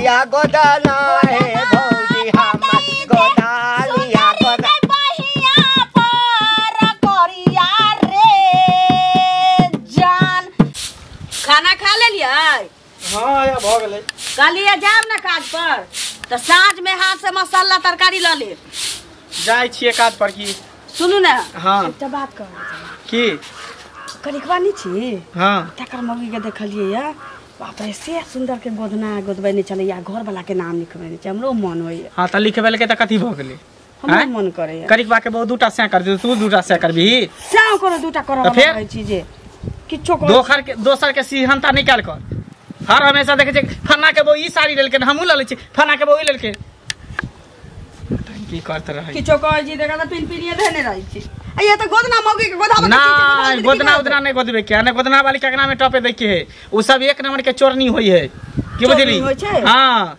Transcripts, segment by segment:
गोदालिया गोदाना हे भौजी हमर गोदालिया गोदा बहिया पर करिया रे जान। खाना खा लेलियै? हां या भ गेलै। कहलियै जायब ना काज पर त साँझ में हाथ से मसाला तरकारी ल ले। जाय छियै काज पर की? सुनू ना। हां एकटा बात कहू। की? करिकवा नहीं छी? हां। तकर मम्मी के देखलियै या बाप रे से सुंदर के गोदना गोदबै नहीं छलै या घर वाला के नाम लिखबै नहीं छै। हमरो मन होइए। हां त लिखबै के त कथी भ गेलै? हमरो मन करैए। करिकवा के बहु दूटा सै कर दे, तू दूटा सै करबी? सै करो दूटा करब रहै छी जे किछो कर दोसर के सिहंता निकाल कर। हर हमेशा देखै छै फन्ना के बहु ई साड़ी लेलकै हमहूँ ल लै छी, फन्ना के बहु ई लेलकै। की करत रहै किछो कहै छी देखा त पिनपिनिए धेने रहै छी। आ ये त गोदना मौगी के गोदाबे ना गोदना उदना नहीं गोदबे के ने गोदना वाली के अंगना में टपे दे के है। उ सब एक नंबर के चोरनी होई है की बुझली? हां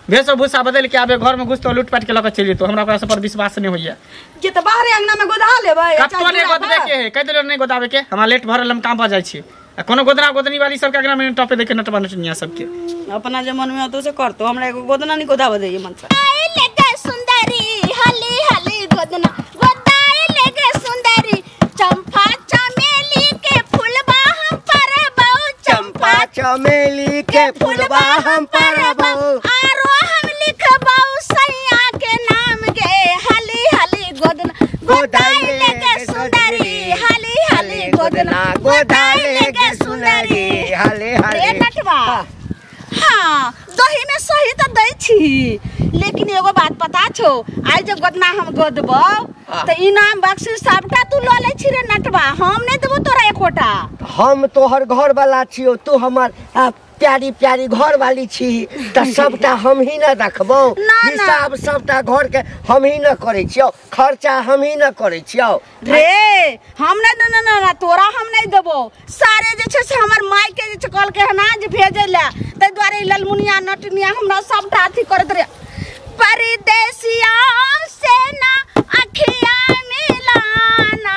भेष भूषा बदल के आबे घर में घुसतो लूटपाट के लक चलि जेतो। हमरा ओकरा सब पर विश्वास नहीं होइया। जे त बाहरे अंगना में गोदा लेबै कतो नहीं गोदबे के है। कह देलो नहीं गोदाबे के, हमरा लेट भरल हम काम पर जाय छी। आ कोनो गोदना गोदनी वाली सब के अंगना में टपे दे के नटवा नटनिया सब के अपना जे मन में होतो से करतो। हमरा एगो गोदना नहीं गोदाबे दे मन से। ले गे सुंदरी हली हली गोदना गोदाई ले गे सुंदरी चंपा चमेली के फूलबा हम परबौ चंपा चमेली के फूलबा हम परबौ आरो हम लिखबौ सैया के नाम गे हली हली गोदना गोदाई ले गे सुंदरी हली हली गोदना गोदाई ले गे सुंदरी हली हली रे नटवा। हाँ दही में सही त दै छी लेकिन एगो बात पता छौ आई जब गोदना हम गोदबौ त इनाम बख्शिश सबटा तू ल लै छी रे नटवा। हम नहीं देबौ तोरा एकोटा। हम तोहर घर वाला छियौ, तू हमर प्यारी प्यारी घर वाली छी त सबटा हम ही न रखबौ। हिसाब सबटा घर के हम ही न करै छियौ, खर्चा हम ही न करै छियौ रे। हम नहीं न न न तोरा हम नहीं देबौ। सारे जे छै से हमर माय के जे छै कहलकै हन जे भेजै ला तै दुआरे ललमुनिया नटनिया हमरा सबटा अथी करैत रे। परदेसिया से ना अखिया मिलाना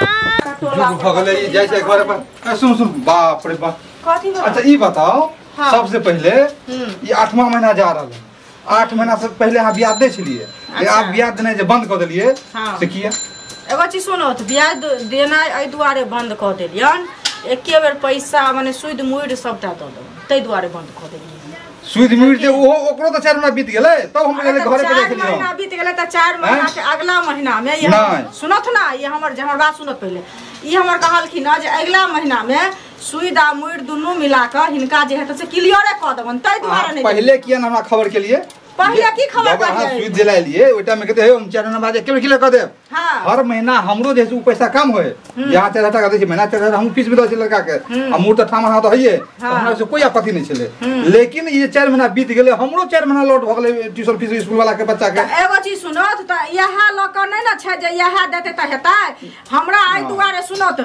जुग भ गेलै ई जाइ छै घर पर। सुन सुन बाप रे बाप कथी? अच्छा ई बताओ। हाँ। सबसे पहले ये 8वां महीना जा रहा है। 8 महीना से पहले अहाँ ब्याज दै छलियै। अच्छा। आप ब्याज देनाइ जे बंद कऽ देलियै। हाँ। से किया? एगो चीज सुनो त ब्याज देनाइ एहि दुआरे बंद कऽ देलियन एके बेर पैसा माने सुद मुइर सबटा दऽ देब तै दुआरे बंद कऽ देलियै। सुद मुइर जे ओहो ओकरो त 4 महीना बीत गेलै तब हम गेलै घरे पर देख लियौ। 4 महीना बीत गेलै त 4 महीना के अगला महीना में ये सुनत ना ये हमर जे हमर बात सुनत पहिले ई हमर कहलखिन जे अगला महीना में सुद आ मुइर दुनू मिला के हिनका जे हेतै से क्लियरे कऽ देबन तै दुआरे नहीं। पहिले किया ना हमरा खबर के लिए? पहिले की खबर करिए? हां सुद दिला लिए ओइ टाइम में कहते हे हम 4 महीना बाद एक बेर क्लियर कऽ देब। हां हर महीना हमरो जे उ पैसा कम होए यहाँ 4000 टका दै छै महीना 4000 हम फीस भी दै छै लड़का के आ मुर त ठाम त हइए हमरा से कोई आपत्ति नहीं छले। लेकिन ये 4 महीना बीत गेलै हमरो 4 महीना लौट भ गेलै ट्यूशन फीस स्कूल वाला के बच्चा के। एगो चीज सुनत त इहा ल क नै न छै जे इहा देते त हेतै। हमरा एहि दुआरे सुनत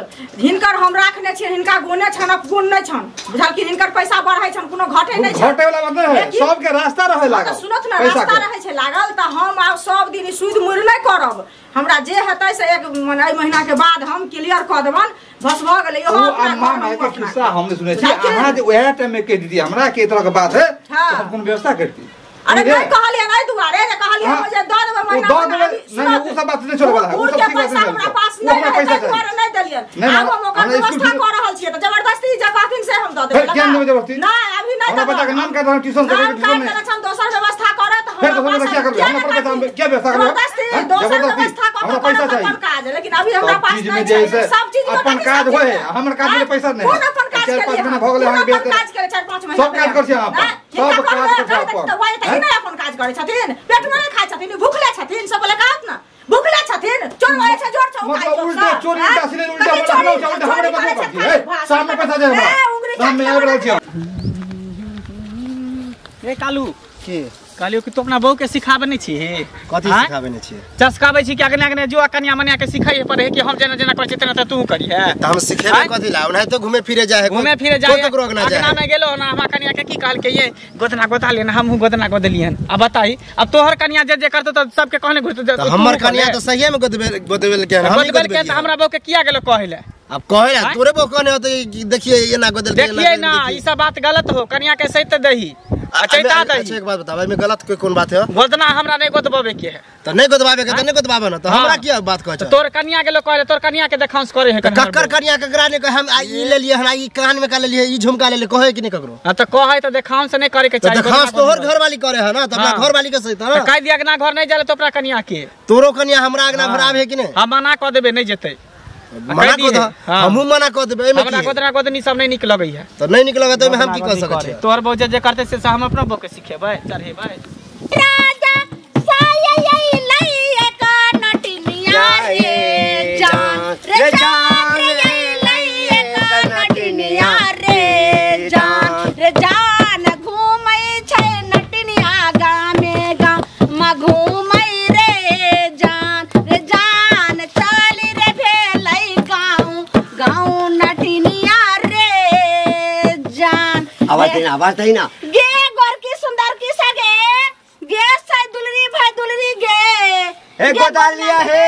हिनकर हम राखने छियै हिनका गुणे छन गुण नै छन बुझलखिन। हिनकर पैसा बढ़ै छन कोनो घटै नै छै। घटै वाला बात नै है, सबके रास्ता रहै लागल। सुनत ना रास्ता रहै छै लागल त हम आब सब दिन सुद मुइर नै करब। हमरा जे हेतै से एक मने एहि महीना के बाद हम क्लियर कऽ देबन बस भऽ गेलै। इहो अपना मां माय के खिस्सा हम सुनै छी। अहाँ जे ओएह टाइम में कहि दीदी हमरा के तरह के बात है त हम कोन व्यवस्था करती? अरे नहीं कहलियै एहि दुआरे जे कहलियै हम जे दऽ देबै महीना दऽ देबै नहीं उ सब बात नहीं छोड़े वाला है। उ सब ठीक बात नहीं हमरा पास नहीं है तै दुआरे नहीं देलियै। आब हम ओकर व्यवस्था कऽ रहल छियै त जबरदस्ती जे कहथिन से हम दऽ देबै। केना देबै जबरदस्ती? नहीं अभी नहीं हमरा बच्चा के नाम काट रहल ट्यूशन करे ट्यूशन नहीं छन दोसर व्यवस्था करत हमरा पास क्या करबै? हमरा पैसा क्या व्यवस्था करबै? जबरदस्ती दोसर व्यवस्था कऽ हमरा पैसा चाहिए अपन काज। लेकिन अभी हमरा पास नहीं छै सब चीज अपन काज होय हमर काज के पैसा नहीं। कोन अपन काज के 4-5 महीना भऽ गेलै हम अपन काज के 4-5 महीना सब काज कर छी अहाँ सब काज कर छी अपन। नहीं अपन काज करे छथिन पेट में नहीं खाय छथिन भूखले छथिन सब बोले कहत ना भूखले छथिन चोर होय छै जोर छौ मतलब उल्टा चोर उल्टा सिले उल्टा बोला उल्टा हमरे बदलो कर छी ए सामने पैसा दे हमरा सामने आबि रहल छी। ए कालू की कहलियो कि तू अपना बहू के सिखाबे नहीं छी? कथी सिखाबे नहीं छी? चस्काबै छी कि अगने अगने जो कन्या मन्या के सिखाइए पर है कि हम जेना जेना करै छी तेना तू करी है। त हम सिखेबे कथी ला ओनाहिते घूमे फिरे जाय है घूमे फिरे जाय कोई ककरो अगना जाय। अगना में गेलो ना हमरा कन्या के की कहलकै ये गोदना गोदा लेना हमहू गोदना गोदलियन। अब बताई अब तोहर कन्या जे जे करतो त सबके कहने घुरतो। त हमर कन्या त सहिए में गोदबे गोदबेल के हम गोदबेल के त हमरा बहू के किया गेलो कहैले? अब कहे ना तोरे बो कहने होते देखिए ये ना गोदल देखिए ना ई सब बात गलत हो कन्या के सही त दही। चैता दही। अच्छा एक बात बताओ, एमे गलत कोई कोन बात है? गोदना हमरा नहीं गोदबावे के है। त नहीं गोदबावे के त नहीं गोदबावे ना, त हमरा की बात कहै छ? तोर कनिया के लोग कहले, तोर कनिया के देखांस करे है। कक्कर कनिया ककरा ने कहे हम ई ले लिए, हमरा ई कान में का ले लिए, ई झुमका ले ले, कहे कि नहीं ककरो? हां त कहे त देखांस नहीं करे के चाहिए। देखांस तोहर घर वाली करे है ना, त अपना घर वाली के सही त ना। त कह दिया अगना घर नहीं जाले तो अपना कनिया के। तोरो कनिया हमरा अगना घर आवे कि नहीं? हम मना क देबे, नहीं जेतै। मना क दे, हमहु मना क देबे। एमे हमरा गोदना गोदनी सब नहीं निक लगै है। त नहीं निक लगै त एमे हम की क सकै छी? तोहर बौजे जे करते से हम अपना बौ के सिखेबै, चढ़ेबै। राजा साया लई का नटिनिया रे जान रे जान रे लई का नटिनिया रे जान रे जान घूमै छै नटिनिया गामे गाम म घूमै रे जान रे जान चल रे भेलै गाँव गाँव नटिनिया रे जान। आवाज देना, आवाज देना। गे गोरकी सुंदर की सगे गे साई दुलरी भाई दुलरी गे। हे गोदालिया हे,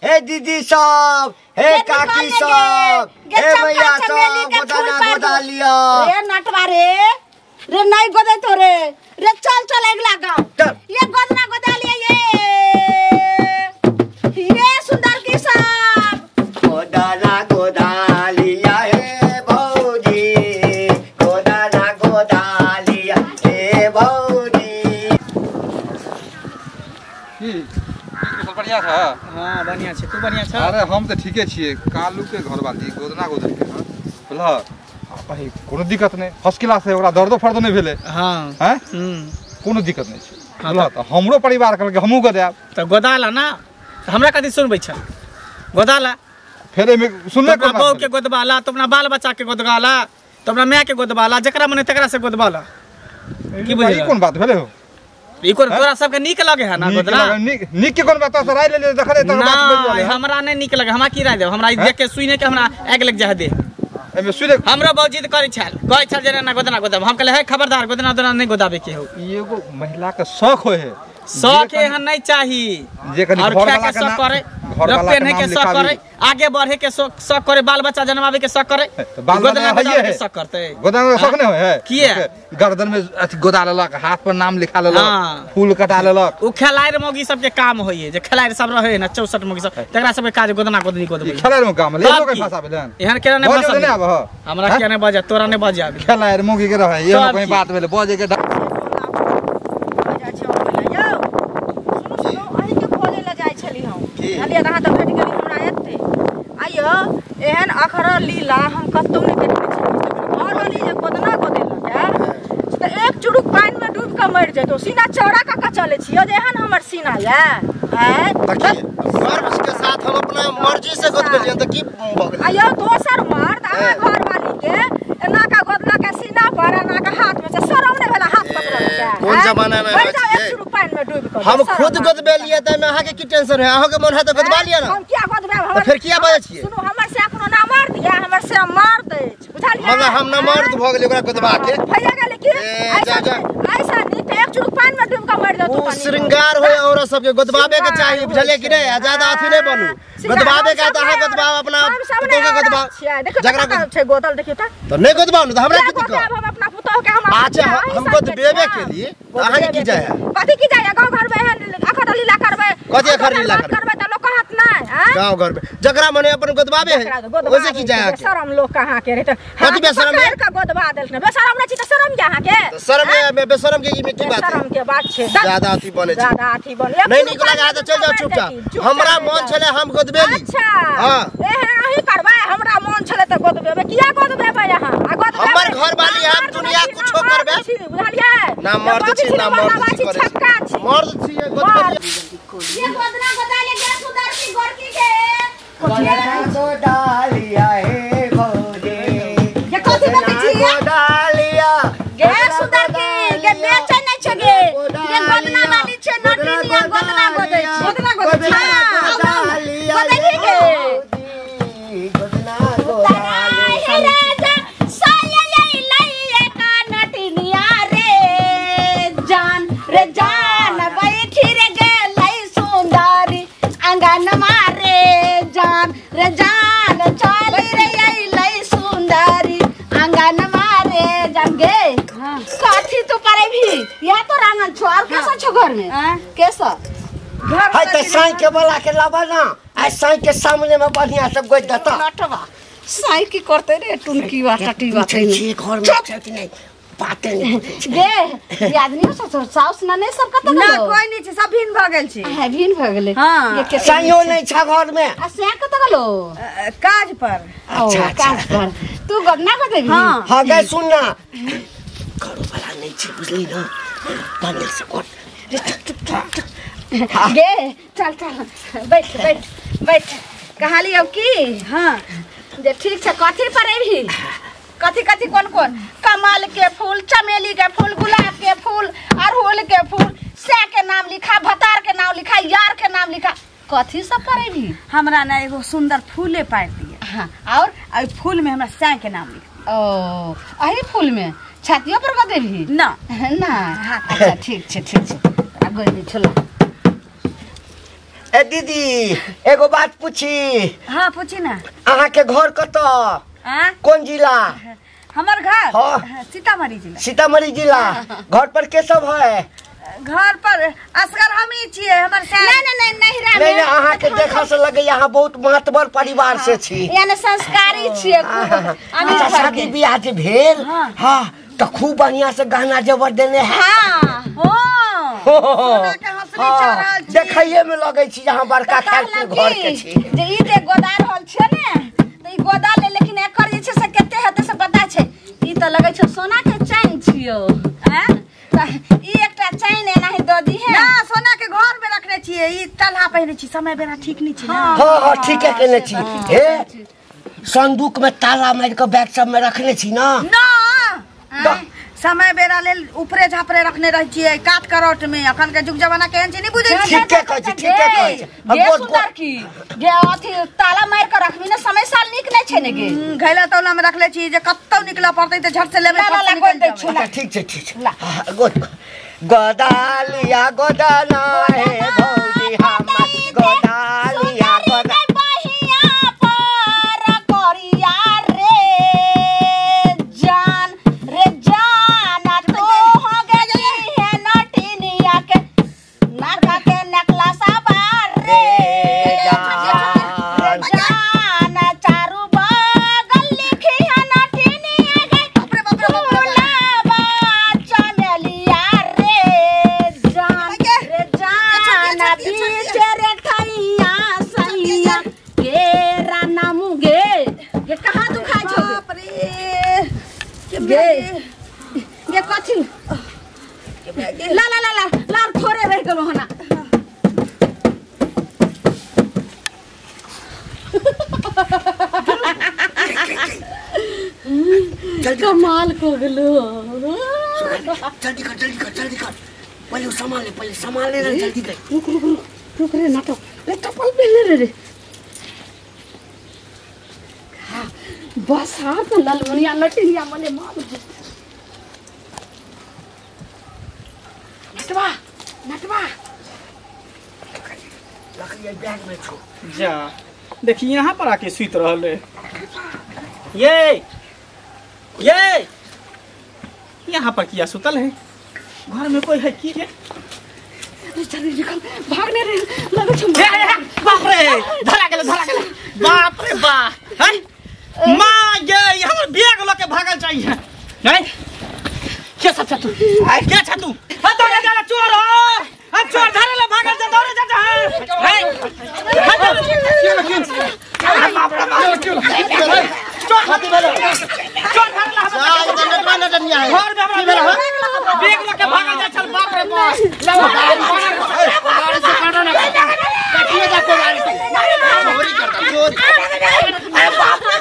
हे दीदी सब, हे काकी सब, हे भैया सब, गोदाना गोदालिया। रे नटवा रे रे नहीं गोदे तो रे रे चल चल अगला गांव। ये गोदना गोदालिया ये सुंदर की सब गोदाना गोदालिया हे भौजी, गोदाना गोदालिया हे भौजी। की बढ़िया था? हां बढ़िया छै, तू बढ़िया छ? अरे हम त ठीके छियै। कालू के घर वाली गोदना गोदल के हां बुझल भाई, कोनो दिक्कत नहीं, फर्स्ट क्लास है, ओकरा दर्दो फर्दो नहीं भेलै। हां हैं कोनो दिक्कत नहीं छै बुझल। त हमरो परिवार कहलकै हमहु गोदायब। त गोदाला ना, हमरा कथि सुनबै छ? गोदाला फेर एमे सुनले कोन बात? बहू के गोदबाला, तो अपना बाल बच्चा के गोदगाला, तो अपना माय के गोदबाला, जकरा मने तकरा से गोदबाला। की बुझल? ई कोन बात भेलै हो? ई कोन तोरा सबके नीक लगे है ना गोदना? नीक नीक के कोन बात? तो राय ले ले देखले त बात बनि गेलै। हमरा नहीं नीक लगे, हमरा की राय देब? हमरा ई देख के सुने के हमरा आगि लग जाय दे। एमे सुने हमरो बाबूजी त करै छल, कहै छल जे ना गोदना गोदाब। हम कहले हे खबरदार, गोदना दोना नहीं गोदाबे के हो। ई एगो महिला के शौक होय है, शौक एहन नहीं चाही जे कनी घर वाला के शौक करे, घर वाला के नाम शौक करे, आगे बढ़े के शौक शौक करे, बाल बच्चा जनमावे के शौक करे। त बाल गोदना बच्चा के शौक करते, गोदना के शौक नहीं होय है। किया गर्दन में अथि गोदा लेलक, हाथ पर नाम लिखा लेलक, फूल कटा लेलक। उ खेलाइर मौगी सब के काम होय है, जे खेलाइर सब रहे ना 64 मौगी सब, तकरा सब के काज गोदना गोदनी गोदबै। खेलाइर में काम ले लोग भाषा भेलन, एहन केना नहीं भाषा नहीं आब हमरा, किया नहीं बजा, तोरा नहीं बजा। खेलाइर मौगी के रहे एहन कोई बात भेलै बजे के अहाँ तऽ भेट गेली हमरा एते। आइयो एहन अखर लीला हम कतौ नहि देखने छी। घर वाली जे गोदना गोदेलक तऽ एक चुरुक पानि में डूबि कऽ मरि जेतौ। सीना चौड़ा कऽ कऽ चलै छियै जे एहन हमर सीना यऽ। गर्व के साथ हम अपना मर्जी से गोदबेलियन तऽ की भऽ गेलै? आइयो दोसर मर्द अहाँ घर वाली के एना कऽ गोदलक सीना पर, एना कऽ हाथ में, से शरम नहि भेल हाथ पकड़ल के? कोन जमाना में एक चुरुक पानि में डूबि कऽ हम खुद गोदबेलियै तऽ एहिमे अहाँके की टेंशन है? अहाँके मन है तऽ गोदबा लिअ ना। हम किया गोदबेब? तऽ फेर किया बाजै छियै? सुनू, हमर से कोनो ना मर्द यऽ, हमर से मर्द अछि, बुझलियै? मतलब हम ना मर्द भऽ गेलियै ओकरा गोदबा के? भैया गेलै की ऐसा नीक तऽ एक चुरुक पानि में डूबि कऽ मरि जेतौ। ओ श्रृंगार होय औरत सबके गोदबाबे के चाही, बुझलियै कि नहीं? ज्यादा अथी नहीं बनू, गोदबाबे के तऽ अहाँ गोदबाब, अपना पुतोह के गोदबाब। जकरा छै गोदल देखियौ तऽ तऽ नहीं गोदबाउ ने तऽ हमरा की दिक्कत? हम अपना पुतोह के हम अच्छा हम गोदबेबे के लिए तऽ अहाँके की जाय है? कथी की जाय है? गाँव घर में एहन अखर लीला करबै, कथी अखर लीला करबै तऽ लोक कहत नहि? गाँव घर में जकरा मने अपन गोदबाबे है ओइसे की जाय? बेशरम लोक अहाँ के रहे तऽ कथी बेशरम है? के गोदबा देलखिन। बेशरम नहि छी तऽ शरम या अहाँ के? शरम है, बेशरम के ई में की बात है? शरम के बात छै, ज्यादा अथी बने छै, ज्यादा अथी बने नहीं नीक लगा तऽ चल जाओ चुपचाप। हमरा मन छले हम गोदबेली। अच्छा हां एहन अहीं करबै? हमरा मन छले तऽ गोदबेबै, किया गोदबेबै अहाँ? आ गोदबेबै हमर घर वाली, हम दुनिया कुछो करबै, बुझलियै? ना मर्द छी, ना मर्द छी, छक्का छी, मर्द छी गोदबेली। ये गोदना गोदाले गे सुंदर की गोरकी के गोदना गोदालिया हे भौजी, ये कथि बकै छी? गोदालिया गे सुंदर की गे बेचै नै छै गे, ये गोदना वाली छै नटिनिया, गोदना गोदै छै, गोदना गोदै छै, गोदालिया गोदै गे गोदना गोदालिया हे राजा साया लई का नटिनिया रे जान रे जान बैठी रे गेलै सुंदरी अंगन मारे जान रे जान चली रे गदेबी या तो रांगन छो और कैसा छो घर में कैसा घर है त साई के वाला के लाबा ना आ साई के सामने में बढ़िया सब गोद देता नटवा साई की करते रे टुनकी वा टटी वा छै घर में छै कि नहीं बाते नहीं गे ये आदमी सब साउस ना नहीं सब कत ना कोई नहीं छै सब भिन्न भ गेल छै हां भिन्न भ गेलै हां साइयो नहीं छ घर में आ से कत गेलो काज पर अच्छा काज पर तू गन्ना क देबी हां हां गे सुन ना करो वाला नहीं छै बुझली ना बढ़िया से कर गे चल चल बैठ बैठ बैठ कहाली अब की हां जे ठीक छै कथी पर एबी कथी कथी कौन कौन कमल के फूल चमेली के फूल गुलाब के फूल अड़हुल के फूल से के नाम लिखा भतार के नाम लिखा यार के नाम लिखा कथी सब पर एबी हमरा ना एगो सुंदर फूले पार दिए हां और आ फूल में हमरा सै के नाम लिख ओ अही फूल में छातियो पर क देबी ना ना अच्छा ठीक छै ठीक छै आ गोई छोला ए दीदी एगो बात पूछी हां पूछी ना अहाँ के घर कत कौन जिला हमर घर हाँ। सीतामढ़ी जिला सीतामढ़ी जिला घर पर के सब है घर पर असगर हम ही छिए हमर नहीं नहीं नहीं नहीं नहीं नहीं अहाँ के देखा से लगे यहाँ बहुत महतबर परिवार से छी यानी संस्कारी छिए अच्छा शादी ब्याह जे भेल हां त खूब बढ़िया से गहना जेवर देने है हां हो सोना के हंसली चढ़ल छी देखैये में लगै छी यहाँ बड़का खानपुर घर के छी जे ई जे गोदा रहल छै ने त ई गोदा ले लेकिन एकर जे छै से कते हेतै से पता छै ई त लगै छै सोना के चैन छियो हैं त ई एकटा चैन एनाही द दी है ना सोना के घर में रखने छिए ई तलहा पहिने छी समय बेरा ठीक नहीं छी ना हां हां ठीके केने छी हे संदूक में ताला मार के बैग सब में रखने छी ना ना समय बेरा लेल ऊपरे झापरे रखने रह छिए काट करोट में अखन के जुग जमाना केहन छै नहीं बुझै छी ठीके कहै छी ठीके कहै छी गे सुंदर की गे अथी ताला मार के रखबी ना समय साल नीक नै छै ने गे घैला तौला में रखले छी जे कतौ निकला पड़तै त झट से लेबै ला ला गोद दै छी ठीक छै ठीक छै गोद गोदालिया गोदाना हे भौजी हमर गोदालिया गोदा बहिया पर करिया रे जान रे जान तो हो गई है नटिनिया के नाका के नकला सवार रे जान जान चारू बगल लिखी है नटिनिया के गुलाबा चमेलिया रे जान रे जान पीछे रे ठैया सैया गे राना मुगे ये कहाँ दुखाइ छौ बाप रे गे गे कथी ला ला ला ला ला थोड़े रह गेलो हना कमाल को गेलो जल्दी कर जल्दी कर जल्दी कर पहले वो सामान ले पहले सामान ले जल्दी कर रुक रुक रुक रुक रे नाटक रे चप्पल पहनले रे रे बस हाथ में ललमुनिया लटिनिया मने मार नटवा नटवा रख लिया बैग में छो जा देखी यहाँ पर आके सुत रहल है ये यहाँ पर किया सुतल है घर में कोई है की रे जल्दी निकल भागने रे लगे छौ बाप रे धरा गेल बाप रे बा हैं मां ये हमर बैग ल के भागल चाहिए नहीं के सब छ तू के छ तू हां दौड़े जा चोर हो हम चोर धरे ले भागल जा दौड़े जा जा हैं बाप रे बाप चोर खाती भेलो चोर धरे ले जा इधर नटवा नटनिया है घर में हमरा बैग ल के भागल जा चल बाप रे बाप कोदारी से काटो ना काटिए जा कोदारी से चोरी करता चोरी अरे बाप रे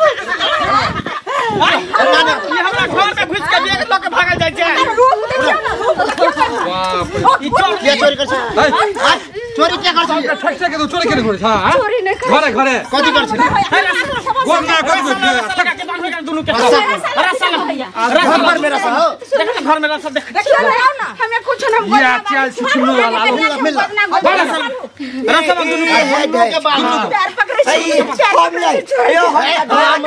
ये हमरा घर में घुस के बैग ल के भागल जाय छै रूप देखियो ना रूप देखियो बाप रे ई चोर के चोरी कर छै चोरी के कर छै ठक ठक के चोरी के करे छै हां चोरी नहीं कर घरे घरे कथि कर छै गोर ना कर लगा के बांध के दुनू के रस्सा घर पर मेरा सा हो देख ना घर में रस्सा देख देखियो ना हमें कुछ ना हम ये चाल छिछुनो वाला रस्सा बांध दुनू के के बाल पैर पकड़े छी हम नहीं यो हम हम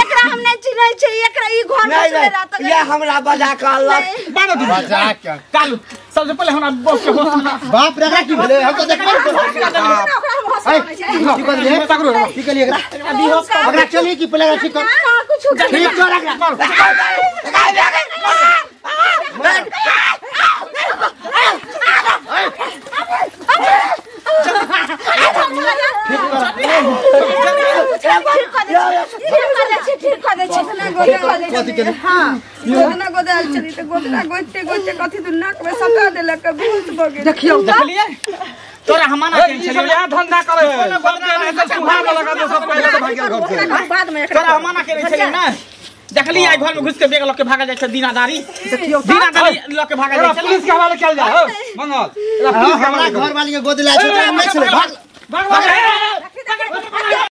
एकरा हम नहीं छी चिन्है छै एकरा ई घर में छलै रात ये हमरा बजा के अनलक बजा के कालू सबसे पहले हमरा बॉस के होश बाप रे की भेलै हम त देखबै की करलिए पकड़ो की करलिए एकरा चली की पहले ठीक कर कुछ ठीक कर एकरा गोदना गोदाल चली त गोदना गोदते गोदते कथी दु नाक में सटा देलक बेहोश भ गेल। देखियौ देखलिए तोरा हम मना केने छलियै सब यहाँ धंधा करे है सब के सुहार लगा दो सब पहले भाग गेल घर से बाद में तोरा हम मना केने छलियै ना। देखली आई घर में घुस के बेग लके भागल जाय छै दीनादारी। देखियौ दीनादारी लके भागल जाय छै। पुलिस के हवाले चल जा हो मंगल हमरा घर वाली के गोद ला छै नहीं छलै भाग भाग।